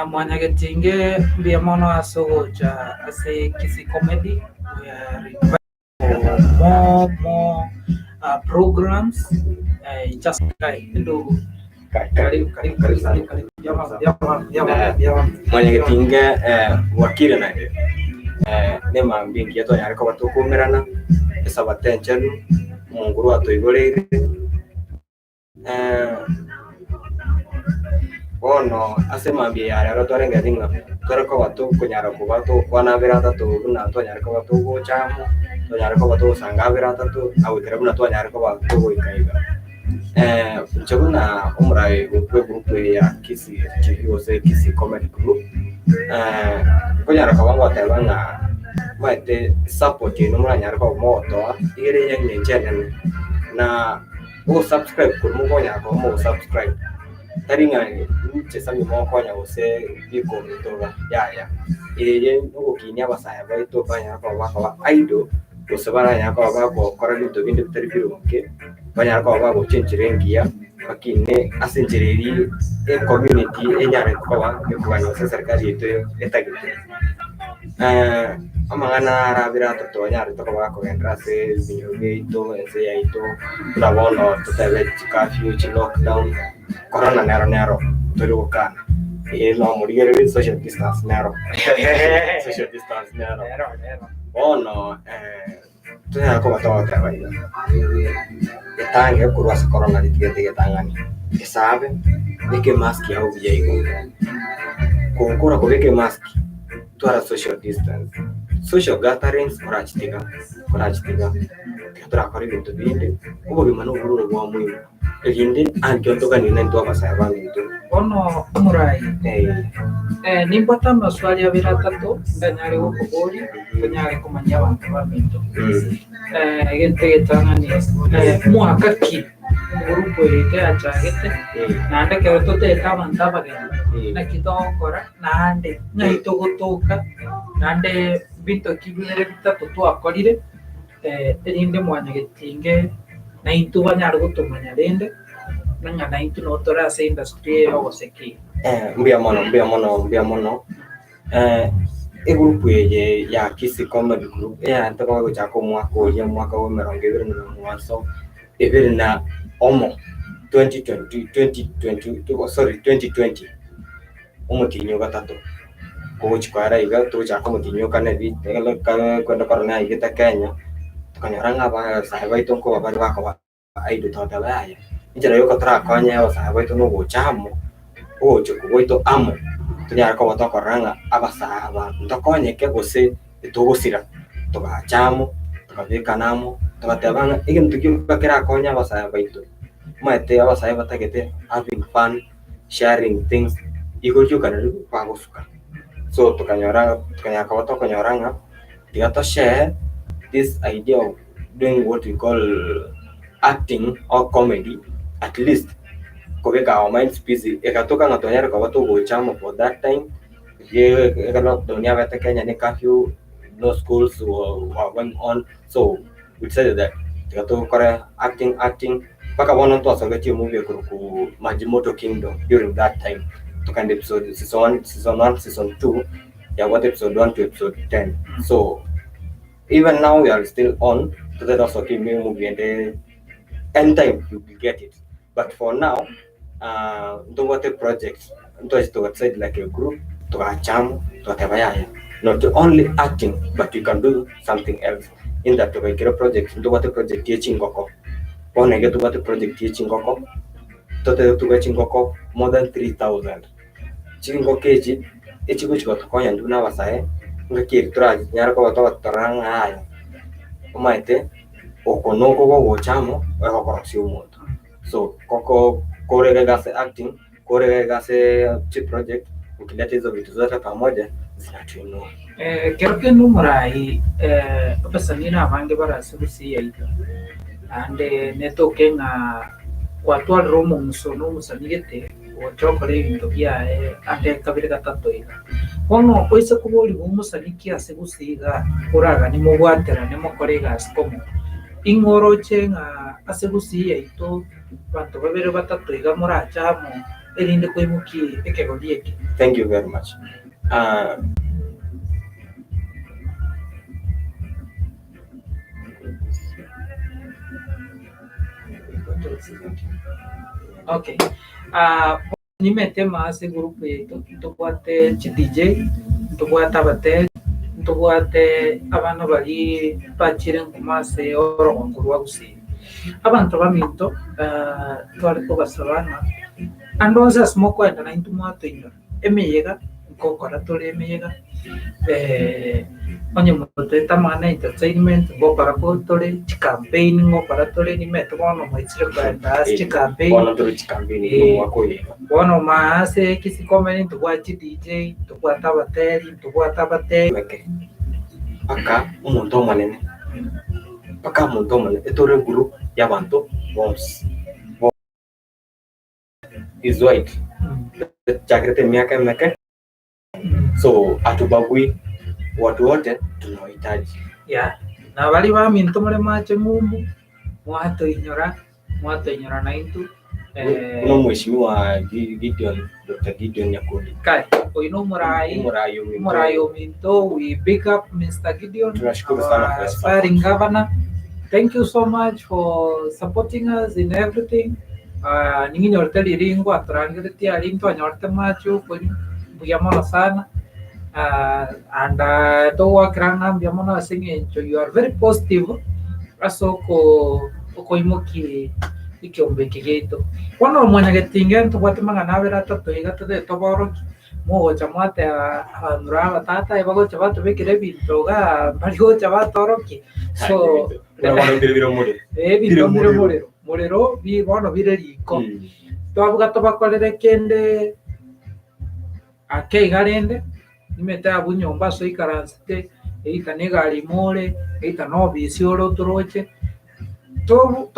Mwanyagetinge mbuya mono ase ogocha ase Kisii Comedy, we are inviting for more more programs just ndugu karibu karibu karibu karibu karibu mbuya mono mbuya mono mbuya mono mbuya mono. Mwanyagetinge bwakire naende nemambia engiya twanyare koba tokoumerana, esabato enchenu, omonguru atoiboreire. Bono ase mambia ya rero twarengeretie ng'a tore koba tokonyara koba togokwana abere atato buna twanyare koba togocha amo, twanyare koba togosanga abere atato, na goikera buna twanyare koba togoika iga. Inche buna omorai bwe egroup eye ya Kisii TV gose Kisii Comedy Group, nkonyara koba ngoteba ng'a omanyete support eye moranyare koba mogotoa, iga ere ya eng'encho enene, na. Ogosubscribe korwa mokonyara koba mogosubscribe, tari ng'a inche Sammy mogokonya gose bikominto iga, yaya. Eye nogokinia abasae baito banyare koba bakoba idle, gose baranyare koba bagokora ebinto binde bitari bironge, banyare koba bagocha enchera engiya, bakine ase enchera eria ecommunity enyare koba ekoganya gose eserikari yaito etagete. Amang'ana arabere atato anyarete koba akogenderera ase ebinyoro biaito, ense yaito, buna bono totebe chicurfew, chilockdown, corona nero nero tori gokana, eh nomorigereria social distance nero, social distance nero. Bono tonyare koba togoteba iga, etange korwa ase corona ritigete egetang'ani, esabe, beka emask yago buya igo, gokora kobeka emask, twara social distance, social gatherings orachitiga, orachitiga, tiga torakora ebinto binde, obogima na obororo bwa moino, erinde ankio ntoganie naintwe abasae baminto. Bono omorai, nimbwate amaswali abere atato ndanyare gokoboria tonyare komanyia abanto baminto. Egento egetang'ani, mwaka ki egurupu eye yaito yachagete, naende ekero totaete abanto abageni naki togokora, naende ng'ai togotoka, naende mbinto ki bibere bitato twakorire erinde mwanyagetinge naintwe banyare gotomanya rende, ng'a naintwe nabo tore ase industry eye y'ogosekia. Mbuya mono, mbuya mono, mbuya mono. Egroup eye ya Kisii Comedy Group eyarente koba egochaka omwaka oria omwaka bwa emerongo ebere na omwanso ebere na omo 2020 2020 sorry 2020 omotienyi o gatato ogochi koera iga togochaka omotienyi o kane bi kwenda korora naigete Kenya tokanyora ng'a abasae baito nkoba bare bakoba Aye totebe aye, enchera yoka torakonye abasae baito nogocha amo, ogochokwa gwaito amo, tonyare koba tokorora ng'a abasae aba ntokonyeke gose titogosira. Togacha amo, tokabekana amo, togateba ng'a egento gioka kerakonye abasae baito, omanyete abasae batagete having fun, sharing things, igo rioka nario bagosuka. So tokanyora tokanyara koba tokonyora ng'a tiga toshare this idea of. doing what we call acting or comedy at least kobeka our minds busy egatoka ng'a twanyare koba togocha amo for that time ege lockdown yabete Kenya ne curfew no schools were going on so we decided that tiga tokore acting acting mpaka bono ntwasogetie emovie ekorokwa Majimoto Kingdom during that time tokagenda episode season one season one season two yabwate episode one to episode 10 so Even now we are still on totari gosoka ime movie ende anytime you will get it but for now uh, ntobwate project ntwache toga decide like a group togacha amo togateba yaya not only acting but we can do something else in that togaikera project ntobwate project ye chingoko bono iga tobwate project ye chingoko totebe tugure chingoko more than 3000 Chingoko echi echigochi gotokonya intwe buna abasae, engaki eri toranyare koba togotorora ng'a yaya, omanyete oko noko gogocha amo egokorosia omonto. So koko kore iga ase acting, kore iga ase chiproject, ukileta hizo vitu zote pamoja zinatuinua. Ekero kende omorai abasani na abange bare ase gusii yaito, naende netoke ng'a kwatwarire omong'uso na omosani gete. gocha okora ebinto biaye ande kabere gatato iga. Bono oise koborigwa omosani ki ase gose iga oraganie mobwaterane mokore egasi komo, ing'o oroche ng'a ase gusii yaito banto babere batato iga morache amo. erinde koimokia ekegori eke. Thank you very much. Ah, Okay. Ah, nimete ase egroup yaito ntobwate chi DJ, ntobwate abateri, ntobwate abana baria bachire nkuma ase orogongo rwa Gusii. Abanto baminto tware kobasaba ng'a ande onsi ase mokoenda naintwe mwatoinyora. Emeyega, nkokora tore emeyega, onye motoete amang'ana ya entertainment ngokora tore, chicampaign ngokora tore, nimanyete bono mwaisire kogenda ase chicampaign. Bono tore chicampaign Eh. omwaka oyo iga. Bono maa ase Kisii Comedy ntobwate chi DJ, ntobwate abateri, ntobwate abateri. Eke mpaka omonto omonene, mpaka omonto omonene, etore egroup y'abanto bonsi. Is white. Chakerete emiaka emeke so hatubagui watu wote tunawahitaji. Yeah. Na baria baminto more mache ng'umbu, mwatoinyora, mwatoinyora naintwe. Eh, Buna omweshimiwa Gideon, Dr. Gideon Nyakundi. Kai, oyo nomorai, Omorai ominto. omorai ominto, we big up Mr. Gideon, Tunashukuru sana our kwa support. aspiring governor. Thank you so much for supporting us in everything. Ah, ning'inyorete riria ngwatorangeretie aria ntwanyorete amache okonywa, mbuya mono sana. Ah, and ah, togoakera ng'a mbuya mono ase eng'encho you are very positive ase oko okoimokia ekiombe eke giaito. Bono mwanyagetinga ntobwate mang'ana abere atato iga totagete toborokie, mogocha mwateba abamura aba tata bagocha batobekera ebinto igaa mbari gocha batorokie, so Buna bono mbire bire omorero. ebinto mbire omorero. Morero bi bono bire riko. Twabuga tobakorere kende ake iga rende, nimete abwo nyomba ase oikaransete, either na egari ime ore, either na obisi ore otoroche, tobu.